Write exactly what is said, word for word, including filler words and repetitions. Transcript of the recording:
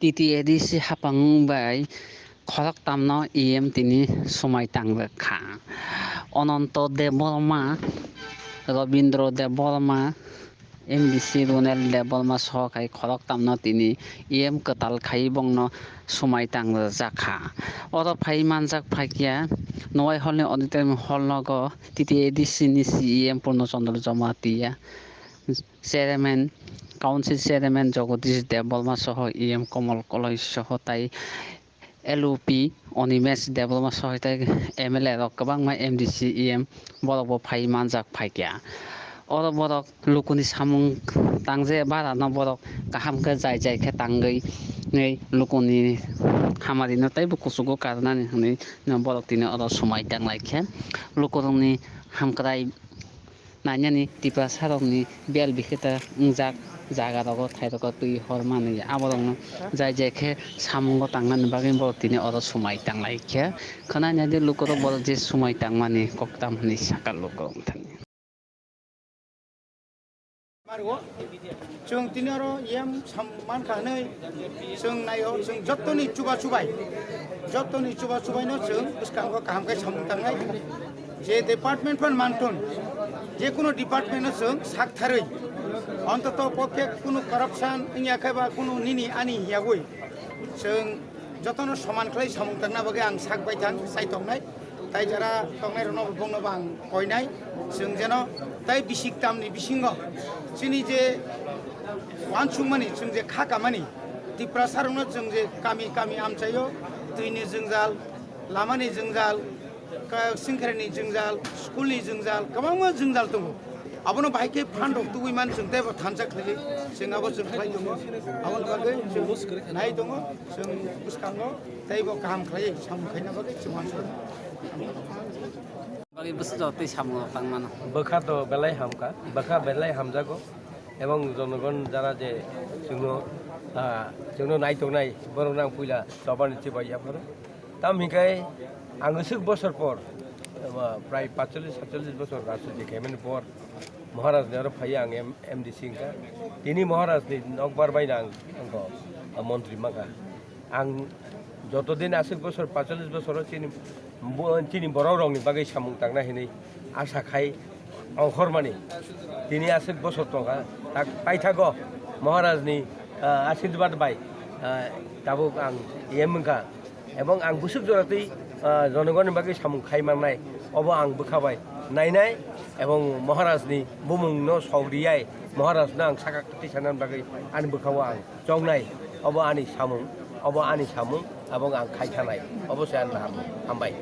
T T A D C hapang bai khoroktamno E M tini swmai tangjak kha. Ananto Debbarma, Rabindra Debbarma, M D C Ronel Debbarma soho khai khoroktamno tini E M kwtal khai bongno swmai tangjak kha. Oro phai manjak phaikya, Noai Hall ni auditorium hall nogo T T A D C ni C E M Purno Chandra Jamatia, Chairman, Council Chairman Jagadish Debbarma soho E M Komol Koloi soho tai L O P Animesh Debbarma soho tai M L A rok kwbangma M D C E M borok bo phai manjak phaikya. Oro borok lukuni samung tangje bara no borok kaham khe jai jai khe tangwi lukuni hamari no teibo kuchugo karnani hinwi borok tini oro swmai tanglai khe lukurokni hamkrai nainani Tiprasarokni biyal bikheta wngjak jagarogo thairogo twi hor manwi aborokno jai jai khe samungo tangnani bagwi borok tini oro swmai tanglai khe khwnani adi lukurok borok je swmai tangmani kok tam hwnwi sakha lukurok thani. Chwng tini oro yem sam mankha hwnwi chwng naio, chwng jottoni chuba chubai, jottoni chuba chubaino chwng bwskango kaham khe samung tangnai. Je department phan mantun, je kunu department no chwng sak tharwi, ontoto pokhe kunu corruption wngya khe ba kunu nini ani hiyagwi chwng jotono soman khlai samung tangna bagwi ang sak bai thang, sai tongnai. Tai jara tongnai rokno bo bongno bo ang koinai, chwng jeno tai bisik tamni bisingo chini je uansukmani, chwng je kha kamani, Tiprasa rokno chwng je kami kami amchaio, twini jwngjal, lamani jwngjal, ka-, singkharni jwngjal, school ni jwngjal, kwbangma jwngjal tongo. Abono bahai khe phan rok tubui man chwng teibo thansa khlai, chwng abo chwng khlai tongo. Aboni bagwi chwng nai tongo, chwng bwskango teibo kaham khlai samung khaina bagwi chwng uansukha. Bagwi bwsajak tei samung rok tang mano. Bwkha to belai hamkha, bwkha belai hamjago. Ebong jonogon jara je chwngno, ah, chwngno nai tongnai borokno ang puila chobani chibai yapharo. Tam hinkhai ang aswk bosor por, ah, prai paitsollish saitsollish bosor rajniti khaimani por Maharaj ni oro phaiya ang M-, M D C wngkha. Tini Maharaj ni nokbar bai ang, ang, ah, montri mankha. Ang joto din aswk bosor, paitsollish bosoro chini bo-, chini borok rokni bagwi samung tangna hinwi asa khai ongkhormani. Tini aswk bosor tongkha, tak paithago Maharajni, ah, ashirbad bai, ah, tabuk ang E M wngkha. Ebong ang bwswk jora twi, ah, jonogonni bagwi samung khai mannai, obo ang bwkha bai nainai, ebong Maharajni bumungno sogriai, Maharajno ang sakha kwtwi sanani bagwi ani bwkhao ang choknai, obo ani samung, obo ani samung, abo ang khai thanai, obo se ani ham-, hambai.